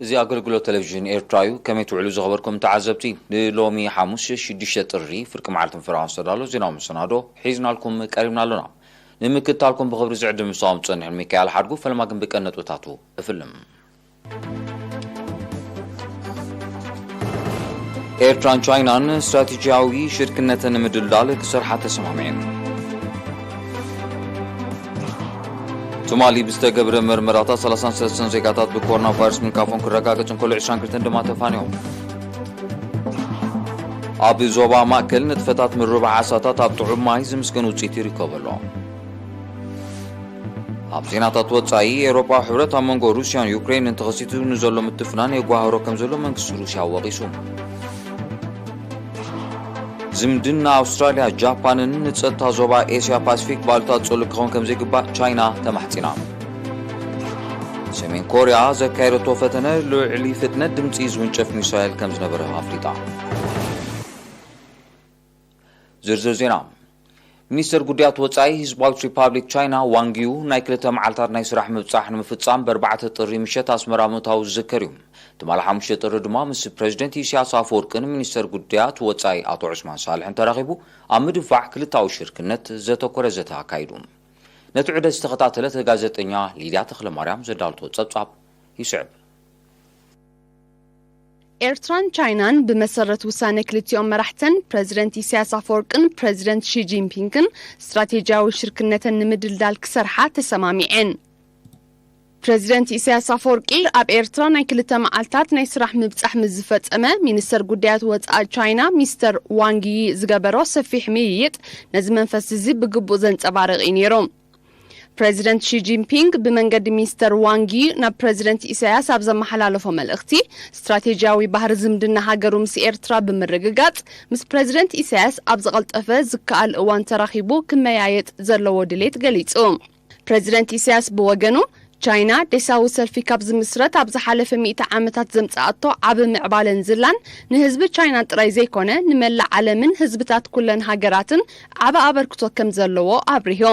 እዚ ኣገልግሎት ቴሌቪዥን ኤርትራ እዩ። ከመይ ትውዕሉ ዝኸበርኩም ተዓዘብቲ? ንሎሚ ሓሙስ ሽዱሽተ ጥሪ ፍርቂ መዓልቲ ንፍርቓ ዝተዳሎ ዜናዊ መሰናዶ ሒዝናልኩም ቀሪብና ኣሎና። ንምክትታልኩም ብኽብሪ ዝዕድም ምሳኹም ዝጸንሕ ሚካኤል ሓድጉ፣ ፈለማ ግን ብቀንዲ ነጥብታቱ እፍልም። ኤርትራን ቻይናን ስትራቴጂያዊ ሽርክነተን ንምድልዳል ክሰርሓ ተሰማሚዐን። ትማሊ ብዝተገብረ መርመራታት ሰላሳን ሰለስተን ዜጋታት ብኮሮና ቫይረስ ምንካፎም ክረጋገጽ እንከሎ ዕስራን ክልተን ድማ ተፋንዮም። ኣብ ዞባ ማእከል ንጥፈታት ምርባሕ ዓሳታት ኣብ ጥዑም ማይ ዝምስገን ውጽኢት ይርከበሉ። ኣብ ዜናታት ወጻኢ፣ ኤውሮጳዊ ሕብረት ኣብ መንጎ ሩስያን ዩክሬንን ተኸሲቱ ንዘሎ ምትፍናን የጓህሮ ከም ዘሎ መንግስቲ ሩስያ ወቒሱ። ዝምድና ኣውስትራልያ ጃፓንን ንጸጥታ ዞባ ኤስያ ፓሲፊክ ባሉታ ጸሉ ክኸውን ከም ዘይግባእ ቻይና ተማሕጺና። ሰሜን ኮርያ ዘካየደቶ ፈተነ ልዕሊ ፍጥነት ድምጺ ዝውንጨፍ ሚሳይል ከም ዝነበረ ኣፍሊጣ። ዝርዝር ዜና። ሚኒስተር ጉዳያት ወጻኢ ህዝባዊት ሪፓብሊክ ቻይና ዋንግ ዩ ናይ ክልተ መዓልታት ናይ ስራሕ ምብጻሕ ንምፍጻም ብኣርባዕተ ጥሪ ምሸት ኣስመራ ምእታዉ ዝዝከር እዩ። ትማሊ ሓሙሽተ ጥሪ ድማ ምስ ፕረዚደንት ኢሳያስ ኣፈወርቅን ሚኒስተር ጉዳያት ወጻኢ ኣቶ ዑስማን ሳልሕን ተራኺቡ ኣብ ምድንፋዕ ክልታዊ ሽርክነት ዘተኮረ ዘተ ኣካይዱ። ነቲ ዑደት ዝተኸታተለት ጋዜጠኛ ሊድያ ተኽለማርያም ዘዳለቶ ጸብጻብ ይስዕብ። ኤርትራን ቻይናን ብመሰረት ውሳነ ክልቲኦም መራሕተን ፕረዚደንት ኢሳያስ ኣፈወርቅን ፕረዚደንት ሺ ጂንፒንግን ስትራቴጂያዊ ሽርክነተን ንምድልዳል ክሰርሓ ተሰማሚዐን። ፕረዚደንት ኢሳያስ ኣፈወርቂ ኣብ ኤርትራ ናይ ክልተ መዓልታት ናይ ስራሕ ምብጻሕ ምስ ዝፈጸመ፣ ሚኒስተር ጉዳያት ወጻኢ ቻይና ሚስተር ዋንግ ዪ ዝገበሮ ሰፊሕ ምይይጥ ነዚ መንፈስ እዚ ብግቡእ ዘንጸባርቕ እዩ ነይሩ። ፕረዚደንት ሺ ጂንፒንግ ብመንገዲ ሚስተር ዋንግ ዪ ናብ ፕረዚደንት ኢሳያስ ኣብ ዘመሓላለፎ መልእኽቲ፣ ስትራቴጂያዊ ባህሪ ዝምድና ሃገሩ ምስ ኤርትራ ብምርግጋጽ፣ ምስ ፕረዚደንት ኢሳያስ ኣብ ዝቐልጠፈ ዝከኣል እዋን ተራኺቡ ክመያየጥ ዘለዎ ድሌት ገሊጹ። ፕረዚደንት ኢሳያስ ብወገኑ፣ ቻይና ዴሳዊ ሰልፊ ካብ ዝምስረት ኣብ ዝሓለፈ ሚእቲ ዓመታት ዘምጽኣቶ ዓቢ ምዕባለን ዝላን ንህዝቢ ቻይና ጥራይ ዘይኮነ ንመላእ ዓለምን ህዝብታት ኩለን ሃገራትን ዓቢ ኣበርክቶ ከም ዘለዎ ኣብሪሁ።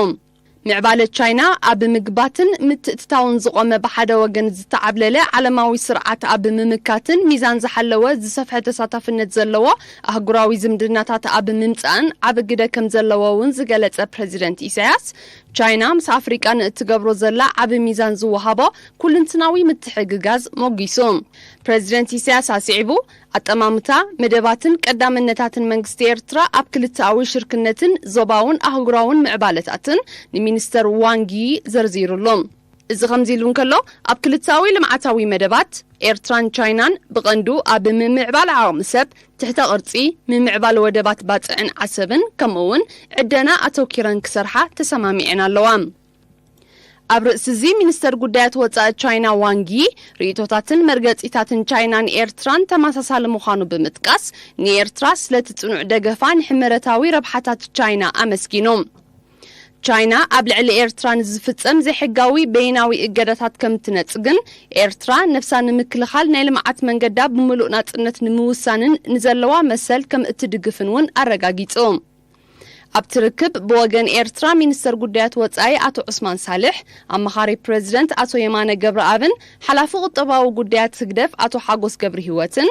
ምዕባለ ቻይና ኣብ ምግባትን ምትእትታውን ዝቖመ ብሓደ ወገን ዝተዓብለለ ዓለማዊ ስርዓት ኣብ ምምካትን ሚዛን ዝሓለወ ዝሰፍሐ ተሳታፍነት ዘለዎ ኣህጉራዊ ዝምድናታት ኣብ ምምጻእን ዓቢ ግደ ከም ዘለዎ እውን ዝገለጸ ፕረዚደንት ኢሳያስ፣ ቻይና ምስ ኣፍሪቃ ንእትገብሮ ዘላ ዓቢ ሚዛን ዝወሃቦ ኩልንትናዊ ምትሕግጋዝ ሞጊሱ። ፕረዚደንት ኢሳያስ ኣስዒቡ፣ ኣጠማምታ መደባትን ቀዳምነታትን መንግስቲ ኤርትራ ኣብ ክልተኣዊ ሽርክነትን ዞባውን ኣህጉራውን ምዕባለታትን ንሚኒስተር ዋንግ ዪ ዘርዚሩሉ። እዚ ከምዚ ኢሉ እንከሎ፣ ኣብ ክልተኣዊ ልምዓታዊ መደባት፣ ኤርትራን ቻይናን ብቐንዱ ኣብ ምምዕባል ዓቕሚ ሰብ፣ ትሕተ ቅርጺ፣ ምምዕባል ወደባት ባጽዕን ዓሰብን፣ ከምኡ እውን ዕደና ኣተኪረን ክሰርሓ ተሰማሚዐን ኣለዋ። ኣብ ርእሲ እዚ፣ ሚኒስተር ጉዳያት ወጻኢ ቻይና ዋንግ ዪ፣ ርእይቶታትን መርገጺታትን ቻይናን ኤርትራን ተመሳሳሊ ምዃኑ ብምጥቃስ፣ ንኤርትራ ስለቲ ጽኑዕ ደገፋ ንሕመረታዊ ረብሓታት ቻይና ኣመስጊኑ። ቻይና ኣብ ልዕሊ ኤርትራ ንዝፍጸም ዘይሕጋዊ በይናዊ እገዳታት ከም ትነጽግን፣ ኤርትራ ነብሳ ንምክልኻል ናይ ልምዓት መንገዳ ብምሉእ ናጽነት ንምውሳንን ንዘለዋ መሰል ከም እትድግፍን እውን ኣረጋጊጹ። ኣብቲ ርክብ ብወገን ኤርትራ ሚኒስተር ጉዳያት ወጻኢ ኣቶ ዑስማን ሳልሕ፣ ኣማኻሪ ፕረዚደንት ኣቶ የማነ ገብረኣብን ሓላፊ ቁጠባዊ ጉዳያት ህግደፍ ኣቶ ሓጎስ ገብረሂወትን፣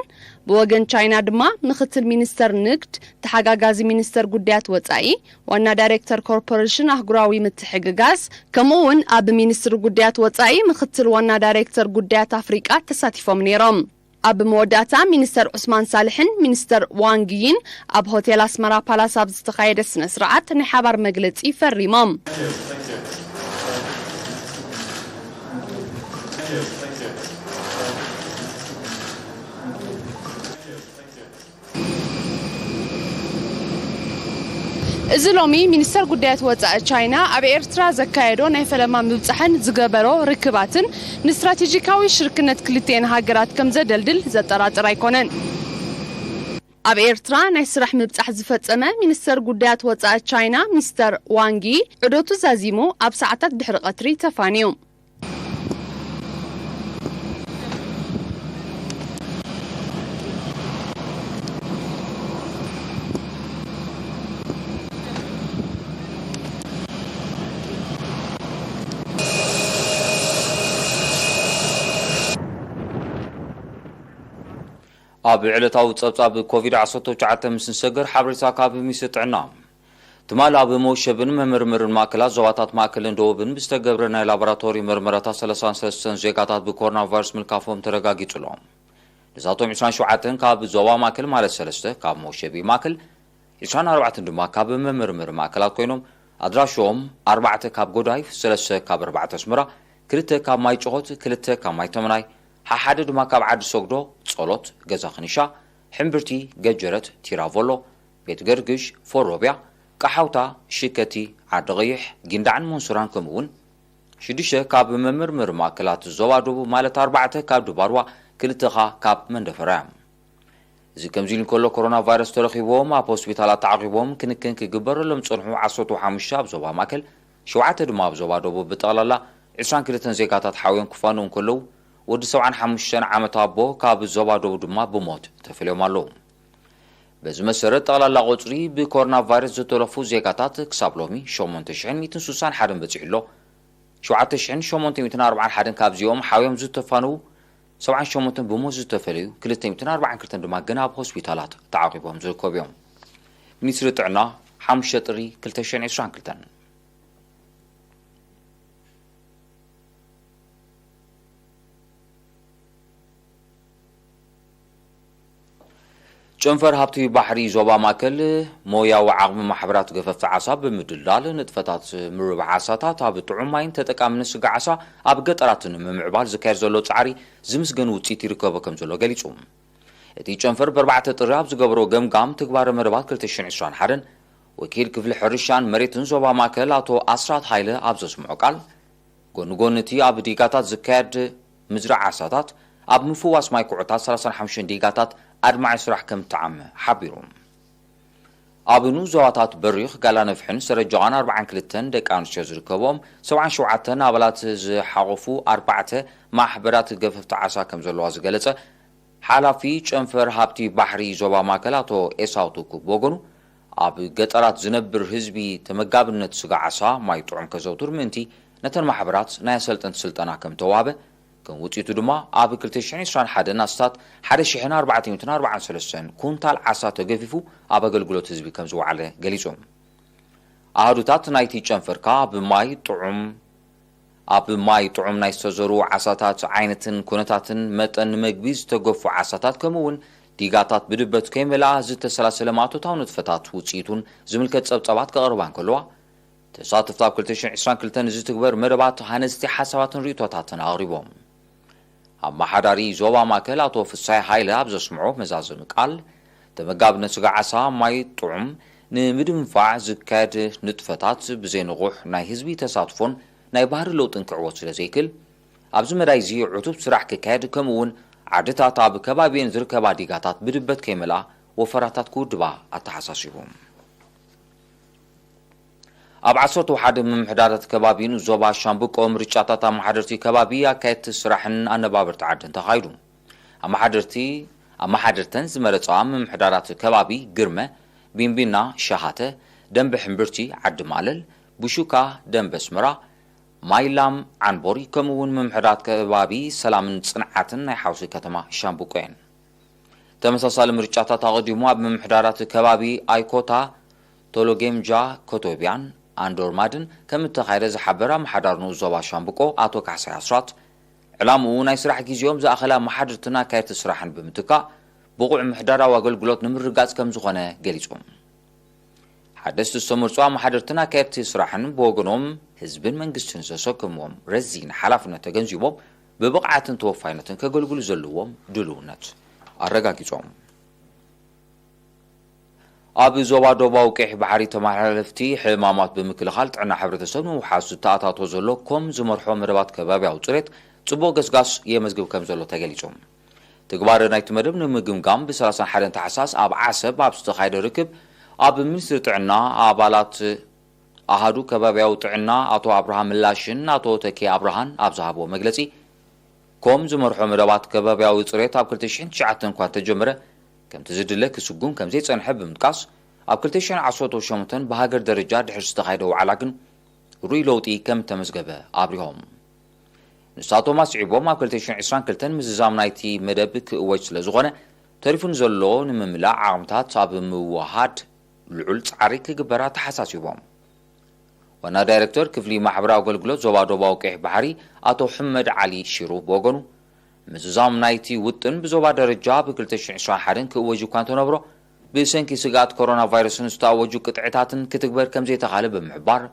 ብወገን ቻይና ድማ ምክትል ሚኒስተር ንግድ፣ ተሓጋጋዚ ሚኒስተር ጉዳያት ወጻኢ፣ ዋና ዳይሬክተር ኮርፖሬሽን ኣህጉራዊ ምትሕግጋዝ፣ ከምኡ እውን ኣብ ሚኒስትሪ ጉዳያት ወጻኢ ምክትል ዋና ዳይሬክተር ጉዳያት ኣፍሪቃ ተሳቲፎም ነይሮም። ኣብ መወዳእታ ሚኒስተር ዑስማን ሳልሕን ሚኒስተር ዋንግ ዪን ኣብ ሆቴል ኣስመራ ፓላስ ኣብ ዝተኻየደ ስነ ስርዓት ናይ ሓባር መግለጺ ፈሪሞም። እዚ ሎሚ ሚኒስተር ጉዳያት ወጻኢ ቻይና ኣብ ኤርትራ ዘካየዶ ናይ ፈለማ ምብጻሕን ዝገበሮ ርክባትን ንስትራቴጂካዊ ሽርክነት ክልቲኤን ሃገራት ከም ዘደልድል ዘጠራጥር ኣይኮነን። ኣብ ኤርትራ ናይ ስራሕ ምብጻሕ ዝፈጸመ ሚኒስተር ጉዳያት ወጻኢ ቻይና ሚስተር ዋንጊ ዑደቱ ዛዚሙ ኣብ ሰዓታት ድሕሪ ቀትሪ ተፋንዩ። ኣብ ዕለታዊ ጸብጻብ ኮቪድ ዓሰርተ ትሽዓተ ምስ ንሰገር ሓበሬታ ካብ ሚኒስትሪ ጥዕና። ትማሊ ኣብ መውሸብን መመርመርን ማእከላት ዞባታት ማእከልን ደቡብን ብዝተገብረ ናይ ላቦራቶሪ መርመራታት ሰላሳን ሰለስተን ዜጋታት ብኮሮና ቫይረስ ምልካፎም ተረጋጊጹ ኣሎ። ንሳቶም ዕስራን ሸውዓተን ካብ ዞባ ማእከል ማለት ሰለስተ ካብ መውሸቢ ማእከል፣ ዕስራን ኣርባዕተን ድማ ካብ መመርመሪ ማእከላት ኮይኖም ኣድራሽኦም ኣርባዕተ ካብ ጎዳይፍ፣ ሰለስተ ካብ ኣርባዕተ ኣስመራ፣ ክልተ ካብ ማይ ጭኾት፣ ክልተ ካብ ማይ ተመናይ፣ ሓሓደ ድማ ካብ ዓዲ ሰግዶ፣ ጸሎት፣ ገዛ ክኒሻ፣ ሕምብርቲ፣ ገጀረት፣ ቲራቮሎ፣ ቤት ገርግሽ፣ ፎሮብያ፣ ቀሓውታ፣ ሽከቲ፣ ዓዲ ቐይሕ፣ ጊንዳዕን መንሱራን ከምኡ እውን ሽዱሽተ ካብ መመርመሪ ማእከላት ዞባ ደቡብ ማለት ኣርባዕተ ካብ ድባርዋ፣ ክልተ ኸኣ ካብ መንደፈራ እዮም። እዚ ከምዚ ኢሉ እንከሎ ኮሮና ቫይረስ ተረኺቦም ኣብ ሆስፒታላት ተዓቒቦም ክንክን ክግበረሎም ዝጸንሑ ዓሰርተ ሓሙሽተ ኣብ ዞባ ማእከል፣ ሸውዓተ ድማ ኣብ ዞባ ደቡብ ብጠቕላላ ዕስራን ክልተን ዜጋታት ሓውዮም ክፋነዉ እንከለዉ ወዲ ሰብዓን ሓሙሽተን ዓመት ኣቦ ካብ ዞባ ደቡብ ድማ ብሞት ተፈልዮም ኣለዉ። በዚ መሰረት ጠቕላላ ቁጽሪ ብኮሮና ቫይረስ ዝተረፉ ዜጋታት ክሳብ ሎሚ ሸሞንተ ሽሕን ሚእትን ስሳን ሓደን በጺሑ ኣሎ። ሸውዓተ ሽሕን ሸሞንተ ሚእትን ኣርባዓን ሓደን ካብዚኦም ሓውዮም ዝተፋነዉ ሰብዓን ሸሞንተን ብሞት ዝተፈለዩ ክልተ ሚእትን ኣርባዓን ክልተን ድማ ገና ኣብ ሆስፒታላት ተዓቒቦም ዝርከቡ እዮም። ሚኒስትሪ ጥዕና ሓሙሽተ ጥሪ ክልተ ሽሕን ዕስራን ክልተን። ጨንፈር ሃብቲ ባሕሪ ዞባ ማእከል ሞያዊ ዓቕሚ ማሕበራት ገፈፍቲ ዓሳ ብምድልዳል ንጥፈታት ምርባሕ ዓሳታት ኣብ ጥዑም ማይን ተጠቃምነት ስጋ ዓሳ ኣብ ገጠራትን ንምምዕባል ዝካየድ ዘሎ ጻዕሪ ዝምስገን ውጽኢት ይርከቦ ከም ዘሎ ገሊጹ። እቲ ጨንፈር ብኣርባዕተ ጥሪ ኣብ ዝገበሮ ገምጋም ትግባረ መደባት ክልተ ሽሕን ዕስራን ሓደን ወኪል ክፍሊ ሕርሻን መሬትን ዞባ ማእከል ኣቶ ኣስራት ሃይለ ኣብ ዘስምዖ ቃል፣ ጎኒ ጎኒ እቲ ኣብ ዲጋታት ዝካየድ ምዝራዕ ዓሳታት፣ ኣብ ምፍዋስ ማይ ኩዕታት ሰላሳን ሓሙሽተን ዲጋታት ኣድማዒ ስራሕ ከም እተዓመ ሓቢሩ። ኣብ ንኡስ ዞባታት በሪኽ፣ ጋላ ነፍሕን ሰረጀቓን ኣርባዓን ክልተን ደቂ ኣንስትዮ ዝርከቦም ሰብዓን ሸውዓተን ኣባላት ዝሓቖፉ ኣርባዕተ ማሕበራት ገፈፍቲ ዓሳ ከም ዘለዋ ዝገለጸ ሓላፊ ጨንፈር ሃብቲ ባሕሪ ዞባ ማእከል ኣቶ ኤሳው ቱኩ ብወገኑ፣ ኣብ ገጠራት ዝነብር ህዝቢ ተመጋብነት ስጋ ዓሳ ማይ ጥዑም ከዘውትር ምእንቲ ነተን ማሕበራት ናይ ኣሰልጠንቲ ስልጠና ከም ተዋህበ፣ ከም ውጽኢቱ ድማ ኣብ ክልተ ሽሕን ዕስራን ሓደን ኣስታት ሓደ ሽሕን ኣርባዕተ ሚእትን ኣርባዓን ሰለስተን ኩንታል ዓሳ ተገፊፉ ኣብ ኣገልግሎት ህዝቢ ከም ዝወዓለ ገሊጹ። ኣሃዱታት ናይቲ ጨንፈር ከኣ ኣብ ማይ ጥዑም ኣብ ማይ ጥዑም ናይ ዝተዘርኡ ዓሳታት ዓይነትን ኩነታትን መጠን ንመግቢ ዝተገፉ ዓሳታት ከምኡ እውን ዲጋታት ብድበት ከይመልኣ ዝተሰላሰለ ማእቶታዊ ንጥፈታት ውጽኢቱን ዝምልከት ጸብጻባት ከቕርባ እንከለዋ፣ ተሳተፍቲ ኣብ ክልተ ሽሕን ዕስራን ክልተን ንዝትግበር መደባት ሃነጽቲ ሓሳባትን ርእይቶታትን ኣቕሪቦም። ኣመሓዳሪ ዞባ ማእከል ኣቶ ፍሳይ ሃይለ ኣብ ዘስምዖ መዛዘሚ ቃል፣ ተመጋብነት ስጋ ዓሳ ማይ ጥዑም ንምድንፋዕ ዝካየድ ንጥፈታት ብዘይንቑሕ ናይ ህዝቢ ተሳትፎን ናይ ባህሪ ለውጥን ክዕወት ስለ ዘይክል፣ ኣብዚ መዳይ እዚ ዕቱብ ስራሕ ክካየድ ከምኡ እውን ዓድታት ኣብ ከባቢየን ዝርከባ ዲጋታት ብድበት ከይመልኣ ወፈራታት ክውድባ ኣተሓሳሲቡ። ኣብ ዓሰርተ ሓደ ምምሕዳራት ከባቢን ዞባ ሻምብቆ ምርጫታት ኣመሓደርቲ ከባቢ፣ ኣካየድቲ ስራሕን ኣነባበርቲ ዓድን ተኻይዱ። ኣመሓደርቲ ኣመሓደርተን ዝመረጻ ምምሕዳራት ከባቢ ግርመ፣ ቢንቢና፣ ሸሃተ፣ ደንበ ሕምብርቲ፣ ዓዲ ማለል፣ ብሹካ፣ ደንበ ኣስመራ፣ ማይላም፣ ዓንቦሪ ከምኡ እውን ምምሕዳራት ከባቢ ሰላምን ጽንዓትን ናይ ሓውሲ ከተማ ሻምብቆ እየን። ተመሳሳሊ ምርጫታት ኣቐዲሙ ኣብ ምምሕዳራት ከባቢ ኣይኮታ፣ ቶሎጌምጃ፣ ኮቶቢያን ኣንዶርማድን ከም እተኻየደ ዝሓበረ ኣመሓዳሪ ንኡስ ዞባ ሻምብቆ ኣቶ ካሕሳይ ኣስራት፣ ዕላምኡ ናይ ስራሕ ግዜኦም ዝኣኸለ ኣመሓደርትን ኣካየድቲ ስራሕን ብምትካእ ብቑዕ ምሕዳራዊ ኣገልግሎት ንምርጋጽ ከም ዝኾነ ገሊጹ። ሓደስቲ ዝተመርጹ ኣመሓደርትን ኣካየድቲ ስራሕን ብወገኖም ህዝብን መንግስትን ዘሰከምዎም ረዚን ሓላፍነት ተገንዚቦም ብብቕዓትን ተወፋይነትን ከገልግሉ ዘለዎም ድልውነት ኣረጋጊጾም። ኣብ ዞባ ደቡባዊ ቀይሕ ባሕሪ ተመሓላለፍቲ ሕማማት ብምክልኻል ጥዕና ሕብረተሰብ ንምውሓስ ዝተኣታቶ ዘሎ ኮም ዝመርሖ መደባት ከባብያዊ ጽሬት ጽቡቕ ገስጋስ የመዝግብ ከም ዘሎ ተገሊጹ። ትግባረ ናይቲ መደብ ንምግምጋም ብሰላሳን ሓደን ታሕሳስ ኣብ ዓሰብ ኣብ ዝተኻየደ ርክብ ኣብ ሚኒስትሪ ጥዕና ኣባላት ኣሃዱ ከባብያዊ ጥዕና ኣቶ ኣብርሃ ምላሽን ኣቶ ተኪ ኣብርሃን ኣብ ዝሃብዎ መግለጺ፣ ኮም ዝመርሖ መደባት ከባብያዊ ጽሬት ኣብ ክልተ ሽሕን ትሽዓተን እኳ እንተጀመረ፣ ከምቲ ዝድለ ክስጉም ከም ዘይጸንሐ ብምጥቃስ፣ ኣብ ክልተ ሽሕን ዓሰርተ ሸሞንተን ብሃገር ደረጃ ድሕሪ ዝተኻየደ ዋዕላ ግን ርኡይ ለውጢ ከም እተመዝገበ ኣብሪሆም። ንሳቶም ኣስዒቦም፣ ኣብ ክልተ ሽሕን ዕስራን ክልተን ምዝዛም ናይቲ መደብ ክእወጅ ስለ ዝኾነ፣ ተሪፉ ንዘሎ ንምምላእ ዓቕምታት ኣብ ምውሃድ ልዑል ጻዕሪ ክግበር ኣተሓሳሲቦም። ዋና ዳይሬክተር ክፍሊ ማሕበራዊ ኣገልግሎት ዞባ ደቡባዊ ቀይሕ ባሕሪ ኣቶ ሕመድ ዓሊ ሽሩ ብወገኑ፣ ምዝዛም ናይቲ ውጥን ብዞባ ደረጃ ብ ክልተ ሽሕን ዕስራን ሓደን ክእወጅ እኳ እንተነብሮ፣ ብሰንኪ ስግኣት ኮሮና ቫይረስን ዝተኣወጁ ቅጥዕታትን ክትግበር ከም ዘይተኻለ ብምሕባር፣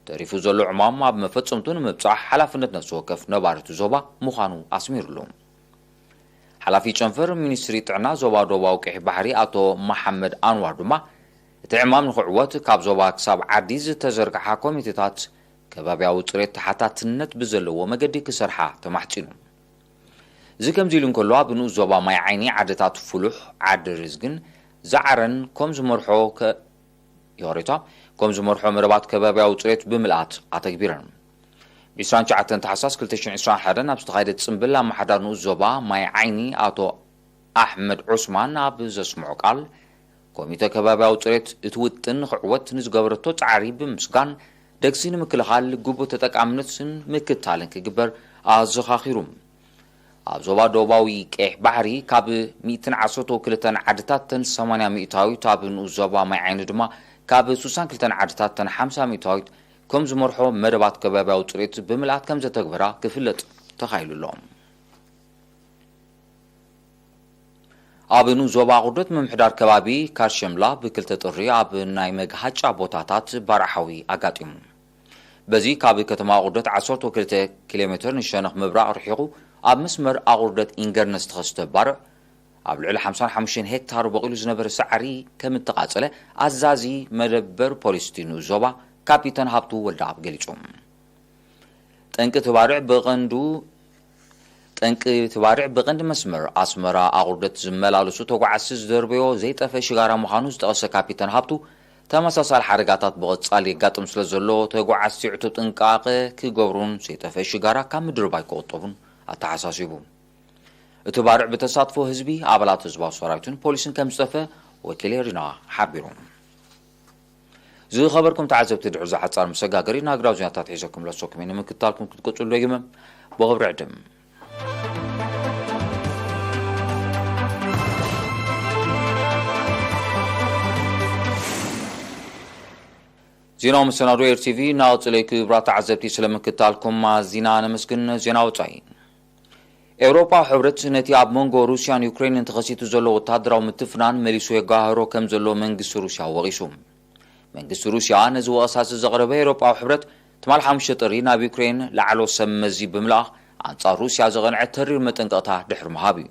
ተሪፉ ዘሎ ዕማም ኣብ መፈጸምቱ ንምብጻሕ ሓላፍነት ነፍሲ ወከፍ ነባሪ እቲ ዞባ ምዃኑ ኣስሚሩሉ። ሓላፊ ጨንፈር ሚኒስትሪ ጥዕና ዞባ ደቡባዊ ቀይሕ ባሕሪ ኣቶ መሓመድ ኣንዋር ድማ፣ እቲ ዕማም ንኽዕወት ካብ ዞባ ክሳብ ዓዲ ዝተዘርግሓ ኮሚቴታት ከባብያዊ ጽሬት ተሓታትነት ብዘለዎ መገዲ ክሰርሓ ተማሕጺኑ። እዚ ከምዚ ኢሉ እንከሎ፣ ኣብ ንኡስ ዞባ ማይ ዓይኒ ዓድታት ፍሉሕ፣ ዓዲ ርዝግን ዛዕረን ከም ዝመርሖ ከ-፣ ይቕሬታ፣ ከም ዝመርሖ መደባት ከባብያዊ ጽሬት ብምልኣት ኣተግቢረን። ብ ዕስራን ትሽዓተን ታሕሳስ ክልተ ሽሕን ዕስራን ሓደን ኣብ ዝተኻየደ ጽምብል ኣመሓዳሪ ንኡስ ዞባ ማይ ዓይኒ ኣቶ ኣሕመድ ዑስማን ኣብ ዘስምዖ ቃል፣ ኮሚተ ከባብያዊ ጽሬት እቲ ውጥን ንኽዕወት ንዝገበረቶ ጻዕሪ ብምስጋን፣ ደግሲ ንምክልኻል ግቡእ ተጠቃምነትን ምክትታልን ክግበር ኣዘኻኺሩ። ኣብ ዞባ ደቡባዊ ቀይሕ ባሕሪ ካብ ሚእትን ዓሰርተው ክልተን ዓድታት ተን ሰማንያ ሚእታዊት፣ ኣብ ንኡስ ዞባ ማይ ዓይኒ ድማ ካብ ሱሳን ክልተን ዓድታት ተን ሓምሳ ሚእታዊት ከም ዝመርሖ መደባት ከባብያዊ ጽሬት ብምልኣት ከም ዘተግበራ ክፍለጥ ተኻኢሉ ኣሎ። ኣብ ንኡስ ዞባ ኣቑርደት ምምሕዳር ከባቢ ካርሸምላ ብክልተ ጥሪ ኣብ ናይ መግሃጫ ቦታታት ባርዕ ሓዊ ኣጋጢሙ። በዚ ካብ ከተማ ኣቑርደት ዓሰርተ ክልተ ኪሎ ሜትር ንሸነኽ ምብራቕ ርሒቑ ኣብ መስመር ኣቑርደት ኢንገርነ ዝተኸስተ ባርዕ ኣብ ልዕሊ ሓምሳን ሓሙሽተን ሄክታር በቒሉ ዝነበረ ሳዕሪ ከም እተቓጸለ ኣዛዚ መደበር ፖሊስ እቲ ንኡስ ዞባ ካፒተን ሃብቱ ወልደኣብ ገሊጹ። ጠንቂ እቲ ባርዕ ብቐንዱ፣ ጠንቂ እቲ ባርዕ ብቐንዲ መስመር ኣስመራ ኣቑርደት ዝመላለሱ ተጓዓዝቲ ዝደርበዮ ዘይጠፈ ሽጋራ ምዃኑ ዝጠቐሰ ካፒተን ሃብቱ፣ ተመሳሳሊ ሓደጋታት ብቐጻሊ የጋጥም ስለ ዘሎ፣ ተጓዓዝቲ ዕቱብ ጥንቃቐ ክገብሩን ዘይጠፈ ሽጋራ ካብ ምድርባይ ክቑጠቡን ኣተሓሳሲቡ። እቲ ባርዕ ብተሳትፎ ህዝቢ፣ ኣባላት ህዝባዊ ሰራዊትን ፖሊስን ከም ዝጠፈ ወኪል ኤሪና ሓቢሩ። ዝኸበርኩም ተዓዘብቲ፣ ድሕሪ እዛ ሓጻር መሰጋገሪ ናግራዊ ዜናታት ሒዘኩም ለሶኩም ንምክትታልኩም ክትቅጽሉ ደጊመ ብኽብሪ ዕድም። ዜናዊ መሰናዶ ኤር ቲቪ እናቐጸለ እዩ። ክቡራት ተዓዘብቲ፣ ስለ ምክትታልኩም ኣዚና ነመስግን። ዜና ወጻኢ። ኤውሮጳዊ ሕብረት ነቲ ኣብ መንጎ ሩስያን ዩክሬንን ተኸሲቱ ዘሎ ወታደራዊ ምትፍናን መሊሱ የጓህሮ ከም ዘሎ መንግስቲ ሩስያ ወቒሱ። መንግስቲ ሩስያ ነዚ ወቐሳ እዚ ዘቕረበ፣ ኤውሮጳዊ ሕብረት ትማል ሓሙሽተ ጥሪ ናብ ዩክሬን ላዕሎ ሰብ መዚ ብምልኣኽ ኣንጻር ሩስያ ዘቐንዐ ተሪር መጠንቀቕታ ድሕሪ ምሃብ እዩ።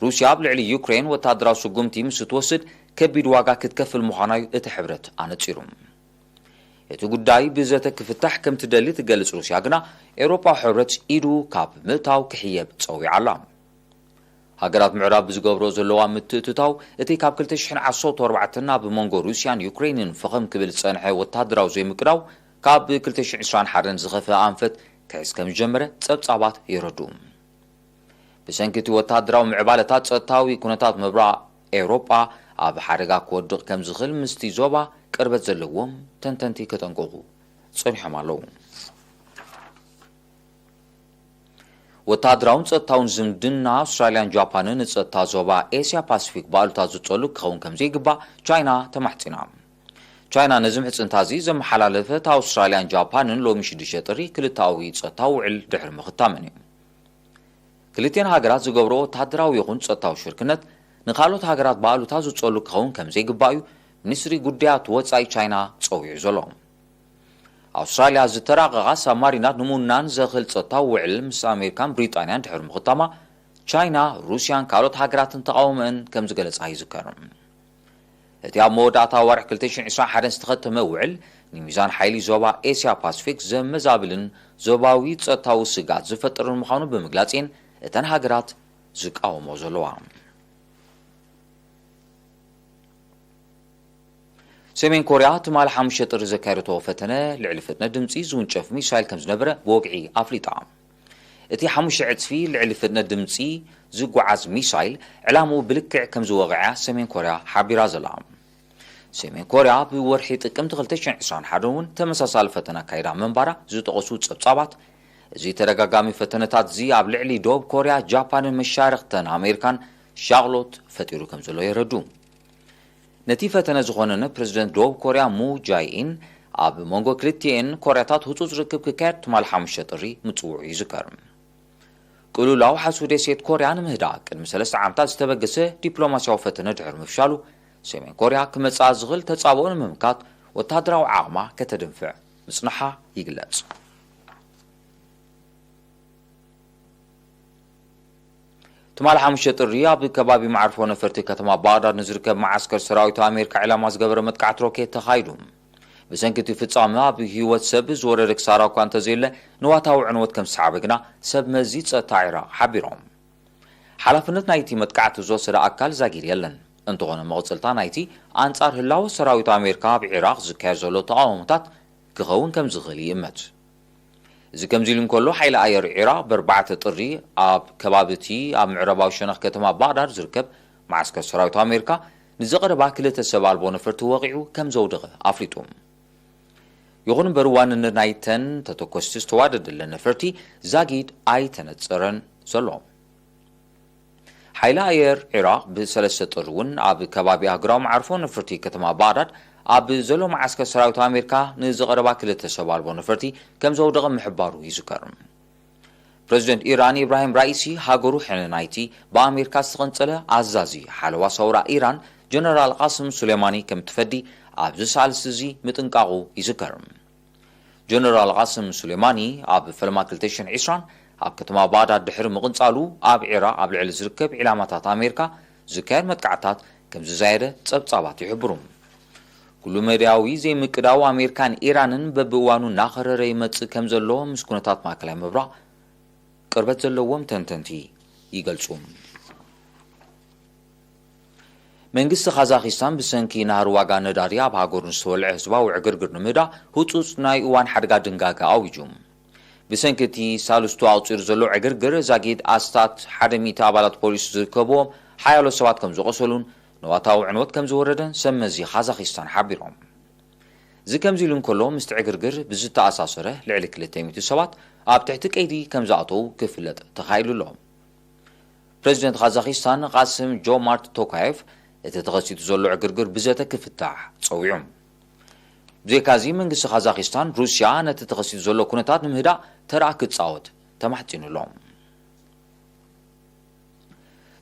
ሩስያ ኣብ ልዕሊ ዩክሬን ወታደራዊ ስጉምቲ ምስ እትወስድ ከቢድ ዋጋ ክትከፍል ምዃና እዩ እቲ ሕብረት ኣነጺሩ። እቲ ጉዳይ ብዘተ ክፍታሕ ከም ትደሊ ትገልጽ ሩስያ ግና፣ ኤውሮጳዊ ሕብረት ኢዱ ካብ ምእታው ክሕየብ ጸዊዓ ኣላ። ሃገራት ምዕራብ ብዝገብሮ ዘለዋ ምትእትታው፣ እቲ ካብ ክልተ ሽሕን ዓሰርተ ኣርባዕተን ኣብ መንጎ ሩስያን ዩክሬንን ፈኸም ክብል ዝጸንሐ ወታደራዊ ዘይምቅዳው፣ ካብ ክልተ ሽሕን ዕስራን ሓደን ዝኸፍአ ኣንፈት ክሕዝ ከም ዝጀመረ ጸብጻባት የረድኡ። ብሰንኪ እቲ ወታደራዊ ምዕባለታት፣ ጸጥታዊ ኩነታት ምብራቕ ኤውሮጳ ኣብ ሓደጋ ክወድቕ ከም ዝኽእል ምስቲ ዞባ ቅርበት ዘለዎም ተንተንቲ ከጠንቅቑ ጸኒሖም ኣለዉ። ወታደራውን ጸጥታውን ዝምድና ኣውስትራልያን ጃፓንን ንጸጥታ ዞባ ኤስያ ፓሲፊክ ብኣሉታ ዝጸሉ ክኸውን ከም ዘይግባእ ቻይና ተማሕጺና። ቻይና ነዚ ምሕጽንታ እዚ ዘመሓላለፈት ኣውስትራልያን ጃፓንን ሎሚ ሽዱሽተ ጥሪ ክልተኣዊ ጸጥታዊ ውዕል ድሕሪ ምኽታመን እዩ። ክልቲኤን ሃገራት ዝገብሮ ወታደራዊ ይኹን ጸጥታዊ ሽርክነት ንኻልኦት ሃገራት ብኣሉታ ዝጸሉ ክኸውን ከም ዘይግባእ እዩ ሚኒስትሪ ጉዳያት ወጻኢ ቻይና ጸዊዑ ዘሎ። ኣውስትራልያ ዝተራቐቓ ሳብማሪናት ንምውናን ዘኽእል ጸጥታዊ ውዕል ምስ ኣሜሪካን ብሪጣንያን ድሕሪ ምኽታማ፣ ቻይና፣ ሩስያን ካልኦት ሃገራትን ተቓውሞአን ከም ዝገለጻ ይዝከር። እቲ ኣብ መወዳእታ ወርሒ ክልተ ሽሕን ዕስራን ሓደን ዝተኸተመ ውዕል፣ ንሚዛን ሓይሊ ዞባ ኤስያ ፓሲፊክ ዘመዛብልን ዞባዊ ጸጥታዊ ስግኣት ዝፈጥርን ምዃኑ ብምግላጽ እየን እተን ሃገራት ዝቃወሞ ዘለዋ። ሰሜን ኮርያ ትማሊ ሓሙሽተ ጥሪ ዘካየደቶ ፈተነ፣ ልዕሊ ፍጥነት ድምጺ ዝውንጨፍ ሚሳይል ከም ዝነበረ ብወግዒ ኣፍሊጣ። እቲ ሓሙሽተ ዕጽፊ ልዕሊ ፍጥነት ድምጺ ዝጓዓዝ ሚሳይል፣ ዕላምኡ ብልክዕ ከም ዝወቕዐ ሰሜን ኮርያ ሓቢራ ዘላ። ሰሜን ኮርያ ብወርሒ ጥቅምቲ ክልተ ሽሕን ዕስራን ሓደን እውን ተመሳሳሊ ፈተነ ኣካይዳ ምንባራ ዝጠቐሱ ጸብጻባት፣ እዚ ተደጋጋሚ ፈተነታት እዚ ኣብ ልዕሊ ደቡብ ኮርያ፣ ጃፓንን መሻርኽተን ኣሜሪካን ሻቕሎት ፈጢሩ ከም ዘሎ የረዱ። ነቲ ፈተነ ዝኾነነ ፕረዚደንት ደቡብ ኮርያ ሙ ጃይኢን ኣብ መንጎ ክልቲኤን ኮርያታት ህጹጽ ርክብ ክካየድ ትማል ሓሙሽተ ጥሪ ምጽውዑ ይዝከር። ቅልውላው ሓሱ ደሴት ኮርያ ንምህዳእ ቅድሚ ሰለስተ ዓመታት ዝተበገሰ ዲፕሎማስያዊ ፈተነ ድሕሪ ምፍሻሉ፣ ሰሜን ኮርያ ክመጽኣ ዝኽእል ተጻብኦ ንምምካት ወታደራዊ ዓቕማ ከተደንፍዕ ምጽንሓ ይግለጽ። ትማል ሓሙሽተ ጥሪ ኣብ ከባቢ መዓርፎ ነፈርቲ ከተማ ባግዳድ ንዝርከብ መዓስከር ሰራዊት ኣሜሪካ ዕላማ ዝገበረ መጥቃዕቲ ሮኬት ተኻይዱ። ብሰንኪ እቲ ፍጻመ ኣብ ህይወት ሰብ ዝወረደ ክሳራ እኳ እንተዘየለ፣ ንዋታዊ ዕንወት ከም ዝሰዓበ ግና ሰብ መዚ ጸጥታ ዒራቕ ሓቢሮም። ሓላፍነት ናይቲ መጥቃዕቲ ዝወሰደ ኣካል ዛጊድ የለን። እንተኾነ መቕጽልታ ናይቲ ኣንጻር ህላወ ሰራዊት ኣሜሪካ ኣብ ዒራቕ ዝካየድ ዘሎ ተቓውሞታት ክኸውን ከም ዝኽእል ይእመት። እዚ ከምዚ ኢሉ እንከሎ፣ ሓይሊ ኣየር ዒራቕ ብኣርባዕተ ጥሪ ኣብ ከባቢ እቲ ኣብ ምዕራባዊ ሸነኽ ከተማ ባግዳድ ዝርከብ መዓስከር ሰራዊት ኣሜሪካ ንዝቐረባ ክልተ ሰብ ኣልቦ ነፈርቲ ወቒዑ ከም ዘውደቐ ኣፍሊጡ። ይኹን እምበር፣ ዋንነት ናይተን ተተኮስቲ ዝተዋደደለን ነፈርቲ ዛጊድ ኣይተነጸረን ዘሎ። ሓይሊ ኣየር ዒራቕ ብሰለስተ ጥሪ እውን ኣብ ከባቢ ኣህጉራዊ መዓርፎ ነፈርቲ ከተማ ባግዳድ ኣብ ዘሎ መዓስከር ሰራዊት ኣሜሪካ ንዝቐረባ ክልተ ሰብ ኣልቦ ነፈርቲ ከም ዘውደቐ ምሕባሩ ይዝከር። ፕረዚደንት ኢራን ኢብራሂም ራኢሲ፣ ሃገሩ ሕነ ናይቲ ብኣሜሪካ ዝተቐንጸለ ኣዛዚ ሓለዋ ሰውራ ኢራን ጀነራል ቃስም ሱሌማኒ ከም ትፈዲ ኣብዚ ሳልስቲ እዚ ምጥንቃቑ ይዝከር። ጀነራል ቃስም ሱሌማኒ ኣብ ፈለማ ክልተ ሽሕን ዕስራን ኣብ ከተማ ባግዳድ ድሕሪ ምቕንጻሉ፣ ኣብ ዒራቕ ኣብ ልዕሊ ዝርከብ ዒላማታት ኣሜሪካ ዝካየድ መጥቃዕታት ከም ዝዛየደ ጸብጻባት ይሕብሩ። ኩሉ መዳያዊ ዘይምቅዳው ኣሜሪካን ኢራንን በብእዋኑ እናኸረረ ይመጽእ ከም ዘሎ ምስ ኩነታት ማእከላይ ምብራቕ ቅርበት ዘለዎም ተንተንቲ ይገልጹ። መንግስቲ ካዛኺስታን ብሰንኪ ናህሪ ዋጋ ነዳዲ ኣብ ሃገሩ ንዝተወልዐ ህዝባዊ ዕግርግር ንምህዳእ ህጹጽ ናይ እዋን ሓደጋ ድንጋገ ኣዊጁ። ብሰንኪ እቲ ሳልስቱ ኣቑጺሩ ዘሎ ዕግርግር፣ ዛጊድ ኣስታት ሓደ ሚእቲ ኣባላት ፖሊስ ዝርከብዎም ሓያሎ ሰባት ከም ዝቖሰሉን ንዋታዊ ዕንወት ከም ዝወረደን ሰብ መዚ ካዛኺስታን ሓቢሮም። እዚ ከምዚ ኢሉ እንከሎ፣ ምስቲ ዕግርግር ብዝተኣሳሰረ ልዕሊ ክልተ ሚእቲ ሰባት ኣብ ትሕቲ ቀይዲ ከም ዝኣተዉ ክፍለጥ ተኻኢሉ ኣሎ። ፕረዚደንት ካዛኺስታን ቃስም ጆማርት ቶካየቭ፣ እቲ ተኸሲቱ ዘሎ ዕግርግር ብዘተ ክፍታሕ ጸዊዑ። ብዘይካዚ፣ መንግስቲ ካዛኺስታን፣ ሩስያ ነቲ ተኸሲቱ ዘሎ ኩነታት ንምህዳእ ተራ ክጻወት ተማሕጺኑ ኣሎ።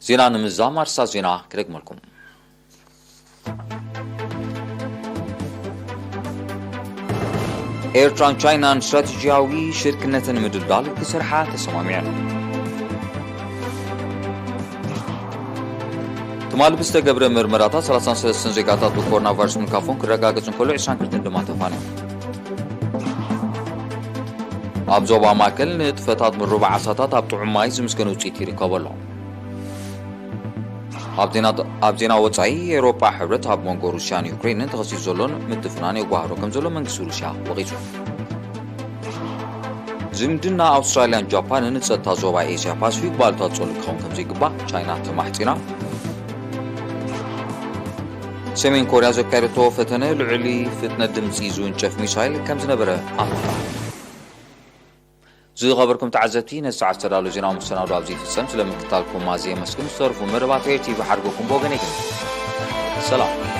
ዜና ንምዝዛም ኣርእስታት ዜና ክደግመልኩም። ኤርትራን ቻይናን ስትራቴጂያዊ ሽርክነትን ንምድልዳል ክሰርሓ ተሰማሚዐን። ትማሊ ብዝተገብረ ምርመራታት ሰላሳን ሰለስተን ዜጋታት ብኮሮና ቫይረስ ምልካፎም ክረጋገጽ እንከሎ፣ ዕስራን ክልተን ድማ ተፋንዮም። ኣብ ዞባ ማእከል ንጥፈታት ምሩባዕ ዓሳታት ኣብ ጥዑም ማይ ዝምስገን ውጽኢት ይርከቦ ኣሎ። ኣብ ዜና፣ ኣብ ዜና ወጻኢ፣ ኤውሮጳ ሕብረት ኣብ መንጎ ሩስያን ዩክሬንን ተኸሲቱ ዘሎን ምትፍናን የጓህሮ ከም ዘሎ መንግስቲ ሩስያ ወቒሱ። ዝምድና ኣውስትራልያን ጃፓንን ንጸጥታ ዞባ ኤስያ ፓሲፊክ ባልታ ጸሉ ክኸውን ከም ዘይግባእ ቻይና ተማሕጺና። ሰሜን ኮርያ ዘካየደቶ ፈተነ ልዕሊ ፍጥነት ድምጺ ዝውንጨፍ ሚሳይል ከም ዝነበረ ኣፍሊጣ። ዝኸበርኩም ተዓዘብቲ፣ ነዚ ሰዓት ዝተዳለወ ዜናዊ መሰናዶ ኣብዚ ይፍጸም። ስለ ምክታልኩም ኣዝየ የመስግን። ዝተረፉ መደባት ኤር ቲቪ ሓድጎኩም ብወገነይ ግን ሰላም።